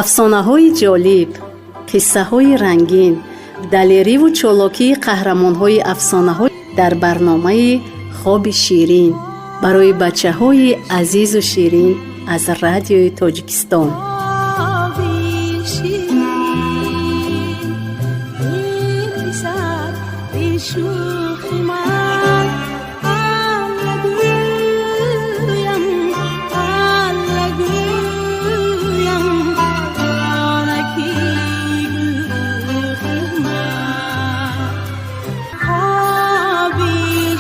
Афсонаҳои ҷолиб, қиссаҳои рангин, далериву чолокии қаҳрамонҳои афсонаҳо дар барномаи «Хоби ширин» барои бачаҳои азизу ширин аз Радиои Тоҷикистон. Хоби ширин, эй писар, эй шӯхи ман, Алла гӯям, Алла гӯям, онаки гӯхи ман. Хоби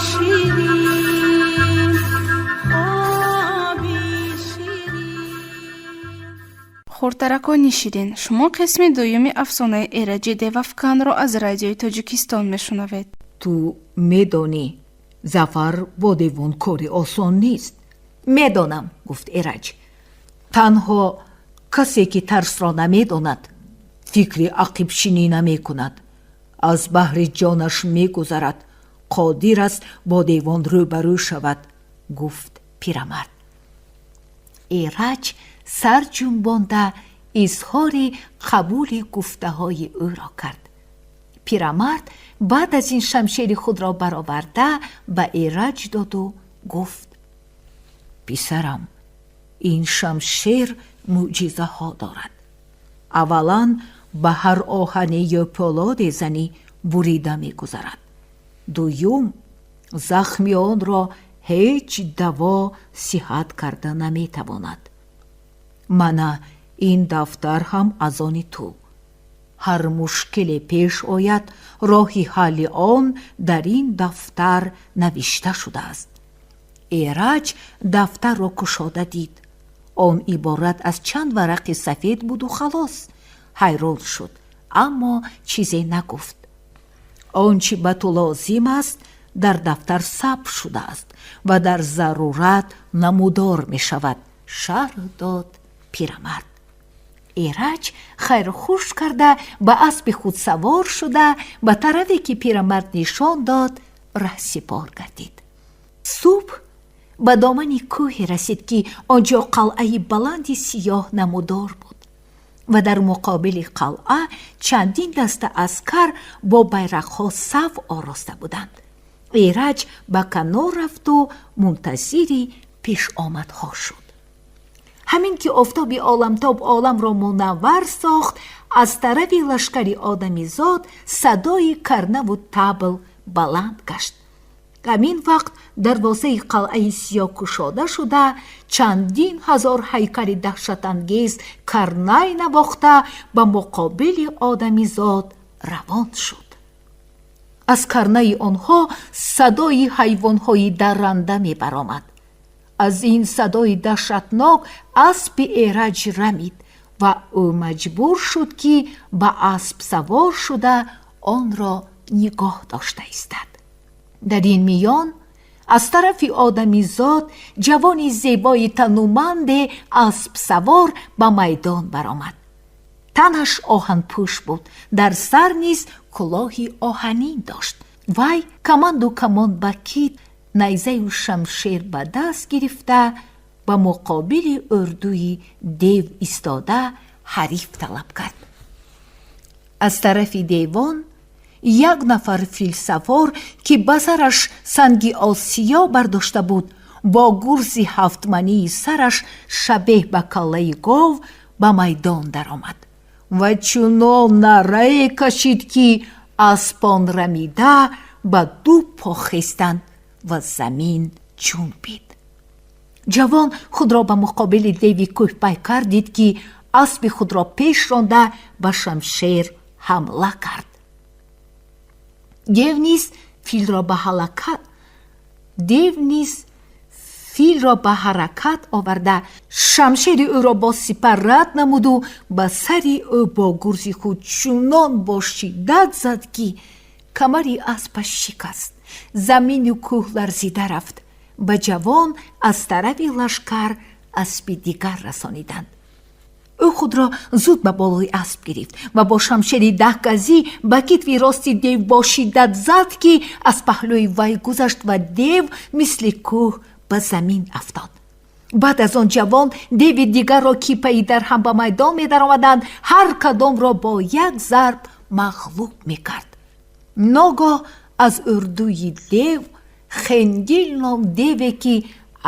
ширин, хоби ширин. Хурдтаракони ширин, шумо қисми дуюми афсонаи Эраҷи Девафканро аз Радиои Тоҷикистон мешунавед. Ту медонӣ, зафар бо девон кори осон нест. Медонам, гуфт Эраҷ. Танҳо касе, ки тарсро намедонад, фикри ақибшинӣ намекунад, аз баҳри ҷонаш мегузарад, қодир аст бо девон рӯбарӯ шавад, гуфт пирамард. Эраҷ сар ҷунбонда изҳори қабули гуфтаҳои ӯро кард. Пирамард баъд аз ин шамшери худро бароварда ба Эраҷ доду гуфт: «Писарам, ин шамшер мӯъҷизаҳо дорад. Аввалан, ба ҳар оҳане ё пӯлоде занӣ, бурида мегузарад. Дуюм, захми онро ҳеҷ даво сиҳат карда наметавонад. Мана ин дафтар ҳам аз они ту. Ҳар мушкиле пеш ояд, роҳи ҳалли он дар ин дафтар навишта шудааст». Эраҷ дафтарро кушода дид. Он иборат аз чанд варақи сафед буду халос. Ҳайрон шуд, аммо чизе нагуфт. «Он чӣ ба ту лозим аст, дар дафтар сабт шудааст ва дар зарурат намудор мешавад», шарҳ дод пирамард. Эраҷ хайрхуш карда, ба аспи худ савор шуда, ба тарафе, ки пирамард нишон дод, раҳсипор гардид. Субҳ ба домани кӯҳе расид, ки он ҷо қалъаи баланди сиёҳ намудор буд ва дар муқобили қалъа чандин даста аскар бо байрақҳо саф ороста буданд. Эраҷ ба канор рафту мунтазири пешомадҳо шуд. Ҳамин ки офтоби оламтоб оламро мунаввар сохт, аз тарафи лашкари одамизод садои карнаву табл баланд гашт. Ҳамин вақт дарвозаи қалъаи сиёҳ кушода шуда, чандин ҳазор ҳайкали даҳшатангез карнай навохта ба муқобили одамизод равон шуд. Аз карнаи онҳо садои ҳайвонҳои дарранда мебаромад. Аз ин садои даҳшатнок аспи Эраҷ рамид ва ӯ маҷбур шуд, ки ба асп савор шуда, онро нигоҳ дошта истад. Дар ин миён аз тарафи одамизод ҷавони зебои тануманде аспсавор ба майдон баромад. Танаш оҳанпӯш буд, дар сар низ кӯлоҳи оҳанин дошт. Вай каманду камон ба кит, найзаю шамшер ба даст гирифта, ба муқобили урдуи дев истода, ҳариф талаб кард. Аз тарафи девон як нафар филсавор, ки ба сараш санги осиё бардошта буд, бо гурзи ҳафтмании сараш шабеҳ ба каллаи гов ба майдон даромад ва чунон наърае кашид, ки аспон рамида ба ду по хестанд ва замин ҷунбид. Ҷавон худро ба муқобили деви кӯҳпайкар дид, ки аспи худро пеш ронда, ба шамшер ҳамла кард. Дев низ филро ба ҳаракат оварда, шамшери ӯро бо сипар рад намуду ба сари ӯ бо гурзи худ чунон бо шиддат зад, ки камари аспаш шикаст, замину кӯҳ ларзида рафт. Ба ҷавон аз тарафи лашкар аспи дигар расониданд. Ӯ худро зуд ба болои асп гирифт ва бо шамшери даҳгазӣ ба китфи рости дев бо шиддат зад, ки аз паҳлӯи вай гузашт ва дев мисли кӯҳ ба замин афтод. Баъд аз он ҷавон деви дигарро, ки паи дар ҳам ба майдон медаромаданд, ҳар кадомро бо як зарб мағлуб мекард. Ногоҳ аз урдуи дев Хенгил ном деве, ки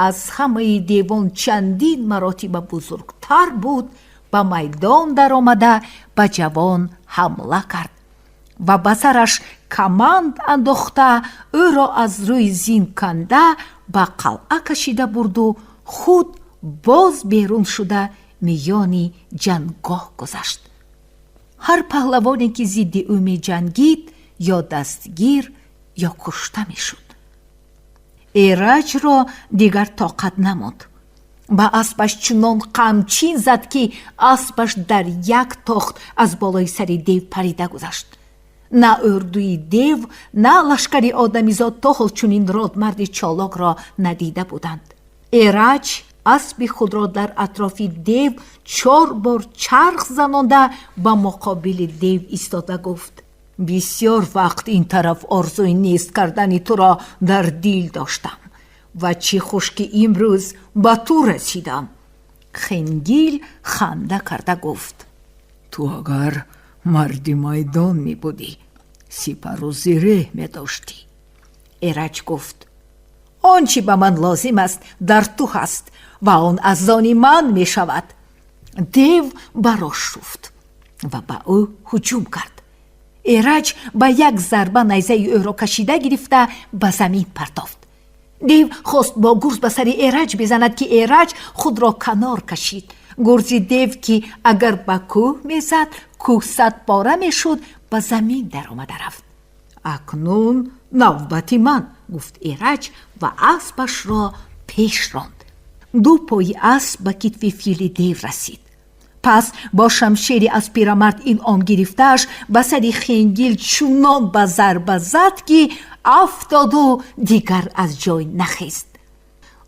аз ҳамаи девон чандин маротиба бузургтар буд, ба майдон даромада, ба ҷавон ҳамла кард ва ба сараш каманд андохта, ӯро аз рӯи зин канда, ба қалъа кашида бурду худ боз берун шуда, миёни ҷангоҳ гузашт. Ҳар паҳлавоне, ки зидди ӯ меҷангид, ё дастгир, ё кушта мешуд. Эраҷро дигар тоқат намонд. Ба аспаш чунон қамчин зад, ки аспаш дар як тохт аз болои сари дев парида гузашт. На урдуи дев, на лашкари одамизод то ҳол чунин родмарди чолокро надида буданд. Эраҷ аспи худро дар атрофи дев чор бор чарх занонда, ба муқобили дев истода гуфт: «Бисёр вақт ин тараф орзуи нест кардани туро дар дил доштам ва чӣ хуш, ки имрӯз ба ту расидам». Хенгил ханда карда гуфт: «Ту агар марди майдон мебудӣ, сипару зиреҳ медоштӣ». Эраҷ гуфт: «Он чӣ ба ман лозим аст, дар ту ҳаст ва он аз они ман мешавад». Дев барошуфт ва ба ӯ ҳуҷум кард. Эраҷ ба як зарба найзаи ӯро кашида гирифта, ба замин партофт. Дев хост бо гурз ба сари Эраҷ бизанад, ки Эраҷ худро канор кашид. Гурзи дев, ки агар ба кӯҳ мезад, кӯҳ садпора мешуд, ба замин даромада рафт. «Акнун навбати ман», гуфт Эраҷ ва аспашро пеш ронд. Ду пои асп ба китфи фили дев расид. Пас бо шамшери аз пирамард инъом гирифтааш ба сари Хенгил чунон ба зарба зад, ки афтоду дигар аз ҷой нахест.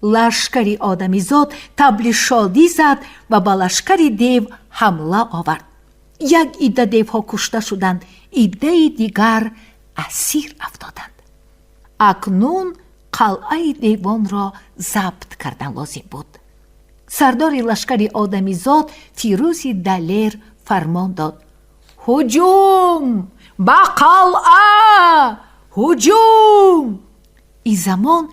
Лашкари одамизод табли шодӣ зад ва ба лашкари дев ҳамла овард. Як идда девҳо кушта шуданд, иддаи дигар асир афтоданд. Акнун қалъаи девонро забт кардан лозим буд. Сардори лашкари одамизод Фирӯзи Далер фармон дод: «Ҳуҷум! Ба қалъа ҳуҷум!» Ин замон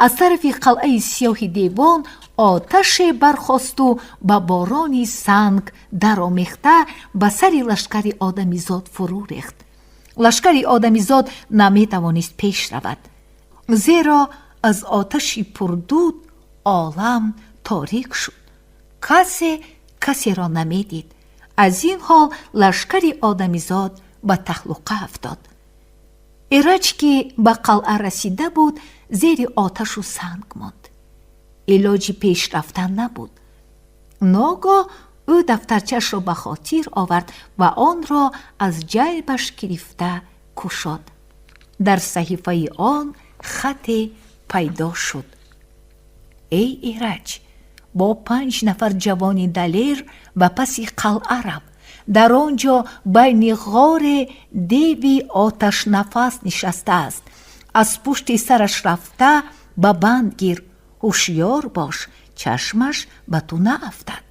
аз тарафи қалъаи сиёҳи девон оташе бархосту ба борони санг даромехта ба сари лашкари одамизод фурӯ рехт. Лашкари одамизод наметавонист пеш равад, зеро аз оташи пурдуд олам торик шуд, касе касеро намедид. Аз ин ҳол лашкари одамизод ба таҳлука афтод. Эраҷ, ки ба қалъа расида буд, зери оташу санг монд. Илоҷи пеш рафтан набуд. Ногоҳ ӯ дафтарчашро ба хотир овард ва онро аз ҷайбаш гирифта кушод. Дар саҳифаи он хате пайдо шуд: «Эй Эраҷ, бо панҷ нафар ҷавони далер ба паси қалъа рав. Дар он ҷо байни ғоре деви оташнафас нишастааст. Аз пушти сараш рафта, ба банд гир. Ҳушёр бош, чашмаш ба ту наафтад».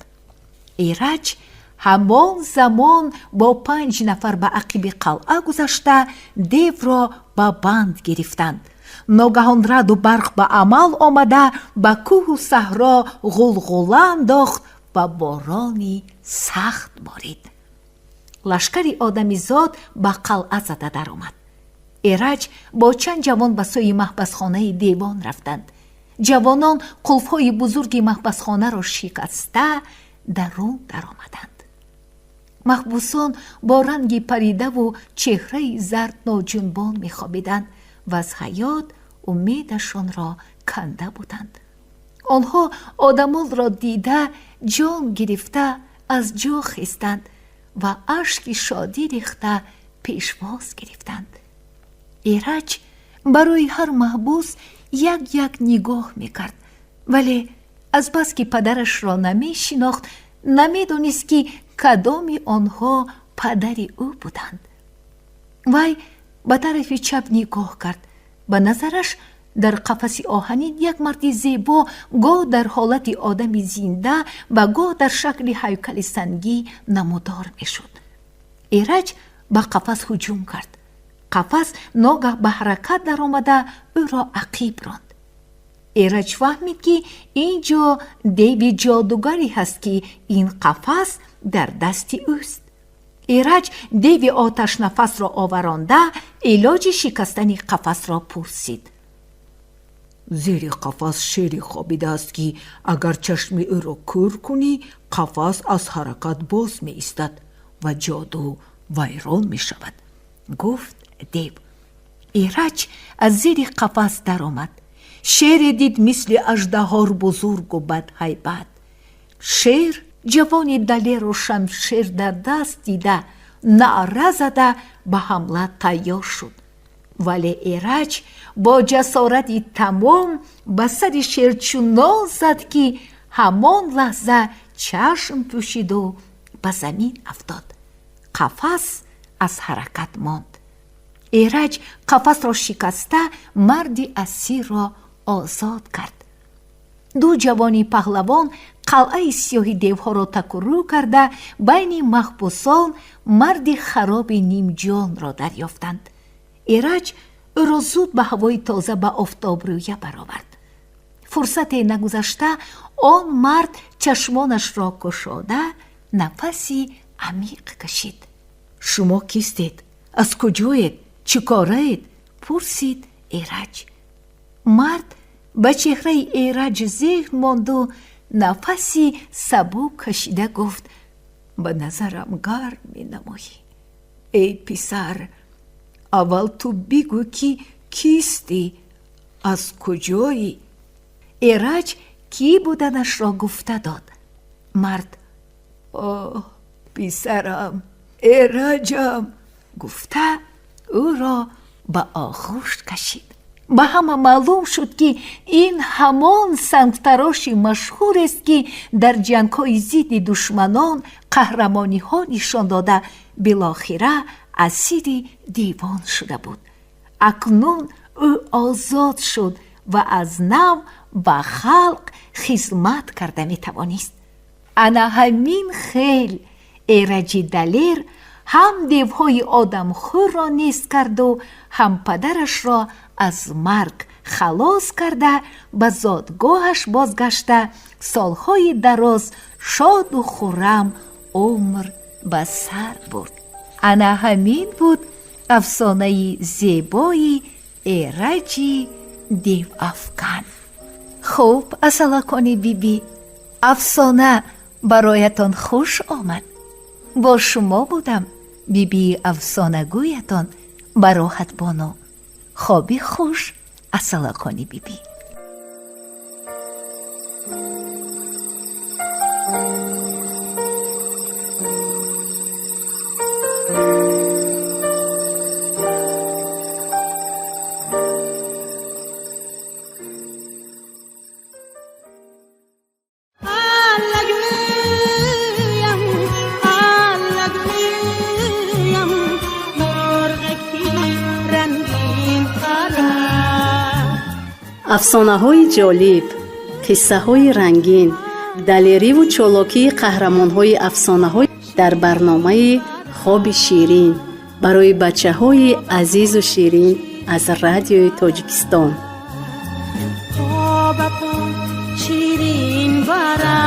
Эраҷ ҳамон замон бо панҷ нафар ба ақиби қалъа гузашта, девро ба банд гирифтанд. Ногаҳон раъду барқ ба амал омада, ба кӯҳу саҳро ғулғула андохт ва борони сахт борид. Лашкари одамизод ба қалъа зада даромад. Эраҷ бо чанд ҷавон ба сӯи маҳбасхонаи девон рафтанд. Ҷавонон қулфҳои бузурги маҳбасхонаро шикаста, дарун даромаданд. Маҳбусон бо ранги паридаву чеҳраи зард ноҷунбон мехобиданд ва аз ҳаёт умедашонро канда буданд. Онҳо одамонро дида, ҷон гирифта аз ҷо хестанд ва ашки шодӣ рехта пешвоз гирифтанд. Эраҷ барои ҳар маҳбус як як нигоҳ мекард, вале азбаски падарашро намешинохт, намедонист, ки кадоми онҳо падари ӯ буданд. Вай ба тарафи чап нигоҳ кард. Ба назараш Дар қафаси оҳанин як марди зебо гоҳ дар ҳолати одами зинда ва гоҳ дар шакли ҳайкали сангӣ намудор мешуд. Эраҷ ба қафас ҳуҷум кард. Қафас ногаҳ ба ҳаракат даромада, ӯро ақиб ронд. Эраҷ фаҳмид, ки ин ҷо деви ҷодугаре ҳаст, ки ин қафас дар дасти ӯст. Эраҷ деви оташнафасро оваронда, илоҷи шикастани қафасро пурсид. Зери қафас шере хобидааст, ки агар чашми ӯро кӯр кунӣ, қафас аз ҳаракат боз меистад ва ҷоду вайрон мешавад, гуфт дев. Эраҷ аз зери қафас даромад. Шере дид мисли аждаҳор бузургу бадҳайбат. Шер ҷавони далеру шамшер дар даст дида, наъра зада, ба ҳамла тайёр шуд. Вале Эраҷ бо ҷасорати тамом ба сари шер чунон зад, ки ҳамон лаҳза чашм пӯшиду ба замин афтод. Қафас аз ҳаракат монд. Эраҷ қафасро шикаста, марди асирро озод кард. Ду ҷавони паҳлавон қалъаи сиёҳи девҳоро такуррӯ карда, байни маҳбусон марди хароби нимҷонро дарёфтанд. Эраҷ ӯро зуд ба ҳавои тоза, ба офтобрӯя баровард. Фурсате нагузашта, он мард чашмонашро кушода, нафаси амиқ кашид. Шумо кистед? Аз куҷоед? Чӣ кораед? Пурсид Эраҷ. Мард ба чеҳраи Эраҷ зеҳн монду, нафаси сабук кашида гуфт: ба назарам гарм менамоӣ, эй писар. Аввал ту бигӯ, ки кистӣ, аз куҷоӣ? Эраҷ кӣ буданашро гуфта дод. Мард: оҳ, писарам, Эраҷам, гуфта, ӯро ба оғӯш кашид. Ба ҳама маълум шуд, ки ин ҳамон сангтароши машҳурест, ки дар ҷангҳои зидди душманон қаҳрамониҳо нишон дода, билохира асири девон шуда буд. Акнун ӯ озод шуд ва аз нав ба халқ хизмат карда метавонист. Ана ҳамин хел Эраҷи далер ҳам девҳои одамхӯрро нест карду, ҳам падарашро аз марг халос карда, ба зодгоҳаш бозгашта, солҳои дароз шоду хуррам умр ба сар бурд. Ана ҳамин буд афсонаи зебои Эраҷи девафкан. Хуб, асалакони бибӣ, афсона бароятон хуш омад? Бо шумо будам бибии афсонагӯятон Бароҳатбону. Хоби хуш, асалакони бибӣ. Аллагӯям, аллагӯям, мурғаки рангин пара. Афсонаҳои ҷолиб, қиссаҳои рангин, далериву чолокии қаҳрамонҳои афсонаҳо дар барномаи хоби ширин барои бачаҳои азизу ширин аз Радиои Тоҷикистон. Хобатон ширин бара.